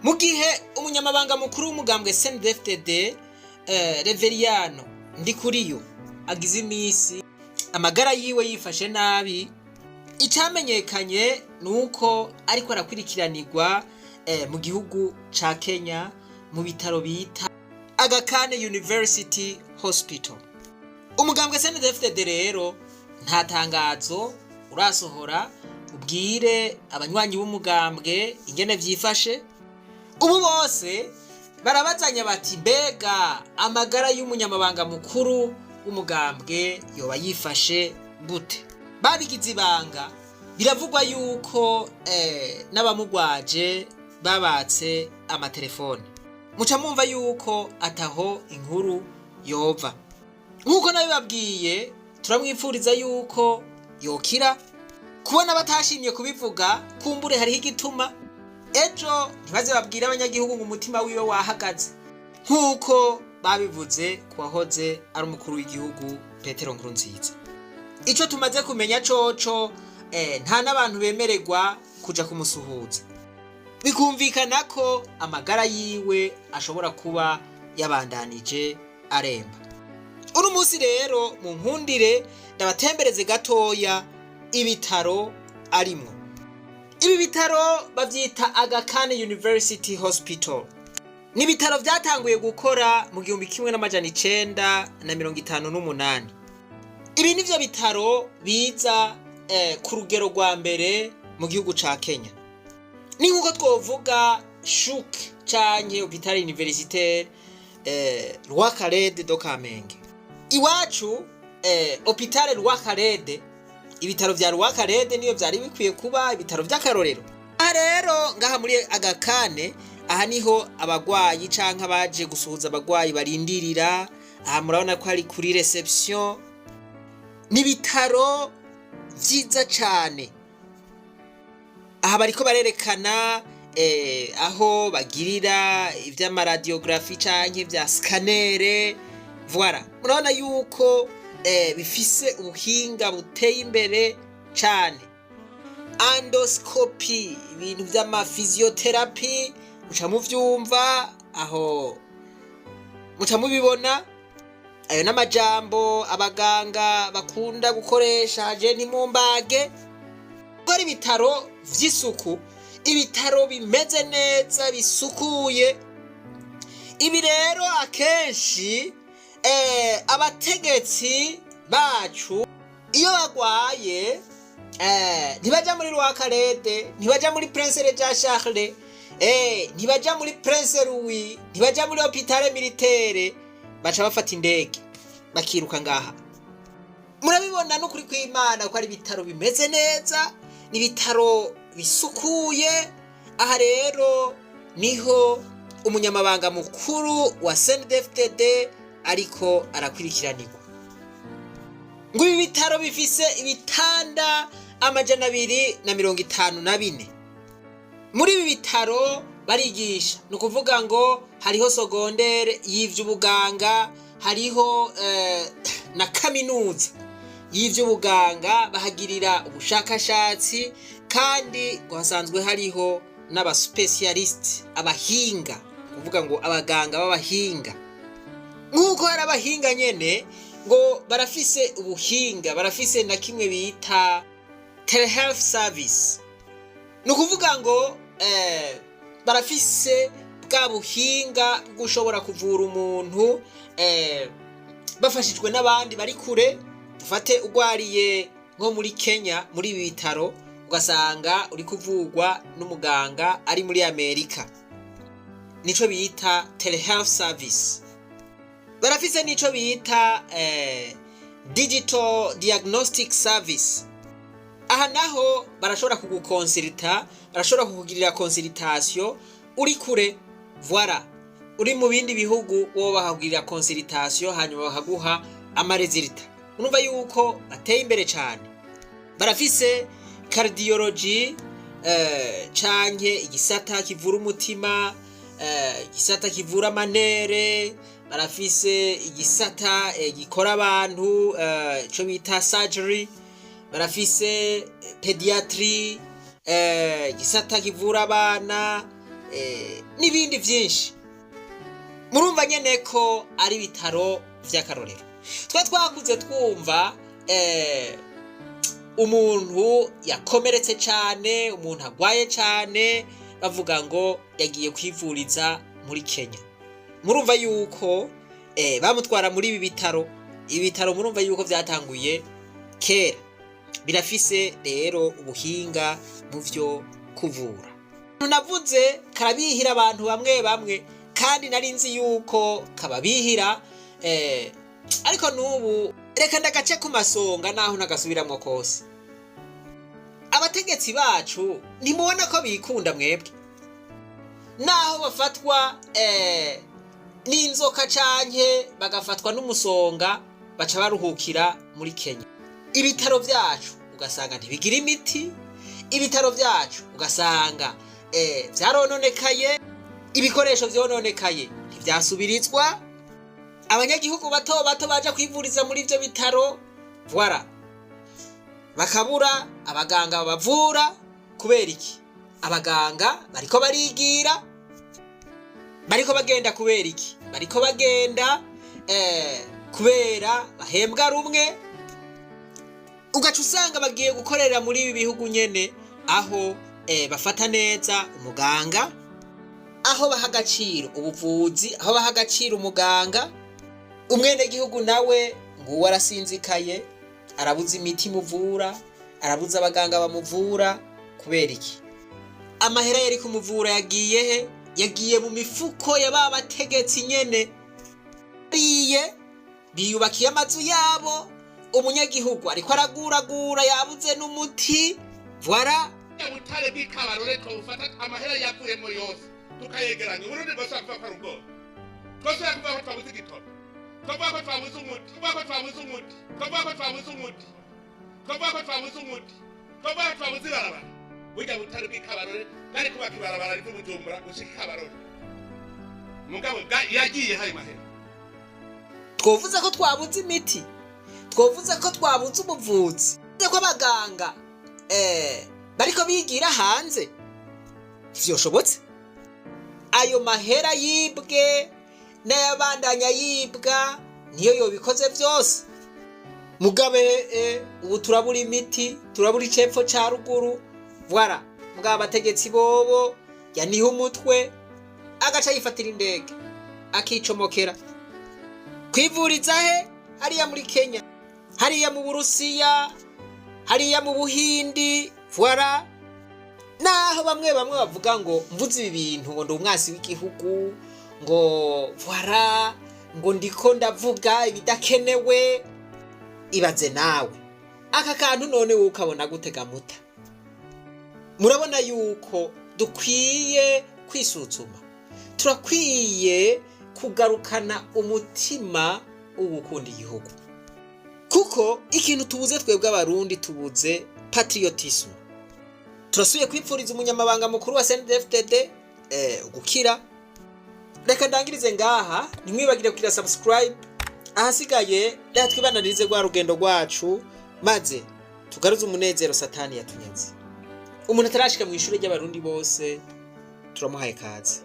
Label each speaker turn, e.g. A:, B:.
A: Mu gihe umunyamabanga mukuru w'umugambwe CNDD-FDD, Reveriyano Ndikuriyo, agize imisi amagara yiwe yifashe nabi, icamenyekanye ni uko ariko arakurikiranirwa mu gihugu ca Kenya mu bitaro bita Aga Khan University Hospital. Umugambwe CNDD-FDD rero nta tangazo urasohora ubwire abanywanyi b'umugambwe ingene vyifashe. Ubu bose barabazanya bati: "Mbega amagara y'umunyamabanga mukuru w'umugambwe yoba yifashe gute?" Babigize ibanga. Biravugwa yuko n'abamugwaje babatse amatelefone. Muca mwumva yuko ataho inkuru yova. Nk'uko nabibabwiye, turamwipfuriza yuko yokira. Kubona batashimye kubivuga, kumbure hariho igituma. Ejo ntibaze babwire abanyagihugu ngo umutima wiwe wahagaze, nk'uko babivuze ku wahoze ari umukuru w'igihugu Petero Nkurunziza. Ico tumaze kumenya coco, nta n'abantu bemererwa kuja kumusuhuza. Bikumvikana ko amagara yiwe ashobora kuba yabandanije aremba. Uno munsi rero mu nkundire ndabatembereze gatoya ibitaro arimwo. Ibi bitaro bavyita Aga Khan University Hospital. Ni ibitaro vyatanguye gukora mu 1958. Ibi nivyo bitaro biza ku rugero rwa mbere mu gihugu ca Kenya. Ni nk'uko twovuga CHUK canke Hôpital Universitaire Roi Khaled do Kamenge. Iwacu Hôpital Roi Khaled, ibitaro vya Roi Khaled niyo vyari bikwiye kuba ibitaro vy'akarorero. Aha rero ngaha muri Aga Khan, aha niho abagwayi canke abaje gusuhuza abagwayi barindirira. Aha murabona ko ari kuri réception. Ni ibitaro vyiza cane. Aha bariko barerekana aho bagirira ivy'ama radiographie canke vya scanner. Voilà, murabona yuko bifise ubuhinga buteye imbere cane: endoscopy, ibintu vy'ama physiothérapie, muca muvyumva aho, muca mubibona. Ayo n'amajambo abaganga bakunda gukoresha, je ntimumbage ko ari ibitaro vy'isuku, ibitaro bimeze neza, bisukuye. Ibi rero akenshi abategetsi bacu iyo bagwaye ntibaja muri Roi Khaled, ntibaja muri Prince Régent Charles, ntibaja muri Prince Louis, ntibaja muri Hôpital Militaire. Baca bafata indege bakiruka ngaha. Murabibona n'ukuri kw'Imana ko ari ibitaro bimeze neza, ni ibitaro bisukuye. Aha rero niho umunyamabanga mukuru wa CNDD-FDD ariko arakurikiranirwa. Ngo ibi bitaro bifise ibitanda 254. Muri ibi bitaro barigisha, ni ukuvuga ngo hariho secondaire y'ivy'ubuganga, hariho na kaminuza y'ivy'ubuganga, bahagirira ubushakashatsi, kandi ngo hasanzwe hariho n'aba spécialistes, abahinga, kuvuga ngo abaganga b'abahinga. Nk'uko hari abahinga nyene, ngo barafise ubuhinga, barafise na kimwe bita telehealth service. Ni ukuvuga ngo barafise bwa buhinga bw'ushobora kuvura umuntu bafashijwe n'abandi bari kure. Dufate ugwariye nko muri Kenya, muri ibi bitaro ugasanga uri kuvurwa n'umuganga ari muri Amerika. Nico bita telehealth service. Barafise nico bita digital diagnostic service. Aha naho barashobora kugukonsulta, barashobora kukugirira consultation uri kure. Voilà, uri mu bindi bihugu, wowe bakakugirira consultation, hanyuma bakaguha ama résultats. Urumva yuko bateye imbere cane. Barafise cardiology canke igisata kivura umutima, igisata kivura amanere. Barafise igisata gikora abantu, ico bita surgery. Barafise pédiatrie, igisata kivura abana. n'ibindi byinshi. Murumva nyene ko ari ibitaro vy'akarorero. Twe twakuze twumva umuntu yakomeretse cane, umuntu agwaye cane, bavuga ngo yagiye kwivuriza muri Kenya. Murumva yuko bamutwara muri ibi bitaro. Ibi bitaro murumva yuko vyatanguye kera, birafise rero ubuhinga mu vyo kuvura. Navuze karabihira abantu bamwe bamwe, kandi nari nzi yuko kababihira, ariko n'ubu reka ndagace ku masonga naho nagasubiramwo kose. Abategetsi bacu ntimubona ko bikunda mwebwe, naho bafatwa n'inzoka canke bagafatwa n'umusonga, baca baruhukira muri Kenya. Ibitaro vyacu ugasanga ntibigira imiti, ibitaro vyacu ugasanga vyarononekaye, ibikoresho vyononekaye ntivyasubirizwa. Abanyagihugu bato bato baja kwivuriza muri ivyo bitaro, voilà, bakabura abaganga babavura. Kubera iki? Abaganga bariko barigira, bariko bagenda. Kubera iki bariko bagenda? Kubera bahembwa rumwe. Ugaca usanga bagiye gukorera muri ibi bihugu nyene aho bafata neza umuganga, aho baha agaciro ubuvuzi, aho baha agaciro umuganga. Umwenegihugu nawe nguwo arasinzikaye, arabuze imiti imuvura, arabuze abaganga bamuvura. Kubera iki? Amahera yari kumuvura yagiye he? Yagiye mu mifuko ya ba bategetsi nyene. Riye biyubakiye amazu yabo, umunyagihugu ariko araguragura, yabuze n'umuti, voilà.
B: Butare bw'ikabarore twawufata, amahera yavuyemo yose tukayegeranya, Uburundi bwose bavuga ko ari ubwoko. Twosubira kuvuga ko twabuze igitoro, twavuga ko twabuze umuti, twavuga ko twabuze umuti, twavuga ko twabuze umuti, twavuga ko twabuze umuti, twavuga ko twabuze ibarabara. Burya butare bw'ikabarore bwari kubaka ibarabara riva Bujumbura gushika Ikabarore, mugabo yagiye hayo mahera.
A: Twovuze ko twabuze imiti, twovuze ko twabuze ubuvuzi, twovuze ko abaganga bariko bigira hanze. Vyoshobotse ayo mahera yibwe n'ayabandanya yibwa niyo yobikoze vyose. Mugabe ubu turabura imiti, turabura icepfo ca ruguru, voilà. Mugabo abategetsi bobo yaniha umutwe, agaca yifatira indege, akicomokera kwivuriza he? Hariya muri Kenya, hariya mu Burusiya, hariya mu Buhindi, voilà. Naho bamwe bamwe bavuga ngo mvuze ibi bintu ngo ndi umwasi w'igihugu, ngo voilà, ngo ndiko ndavuga ibidakenewe. Ibaze nawe aka kantu, none wowe ukabona gute gamuta? Murabona yuko dukwiye kwisuzuma, turakwiye kugarukana umutima wo gukunda igihugu, kuko ikintu tubuze twebwe Abarundi, tubuze patriotisme. Turasubiye kwipfuriza umunyamabanga mukuru wa CNDD-FDD gukira. Reka ndangirize ngaha. Ntimwibagire kugira subscribe. Ahasigaye reka twibananirize rwa rugendo rwacu, maze tugaruze umunezero Satani yatunyaze. Umuntu atarashika mu ishuri ry'Abarundi bose, turamuhaye kaze.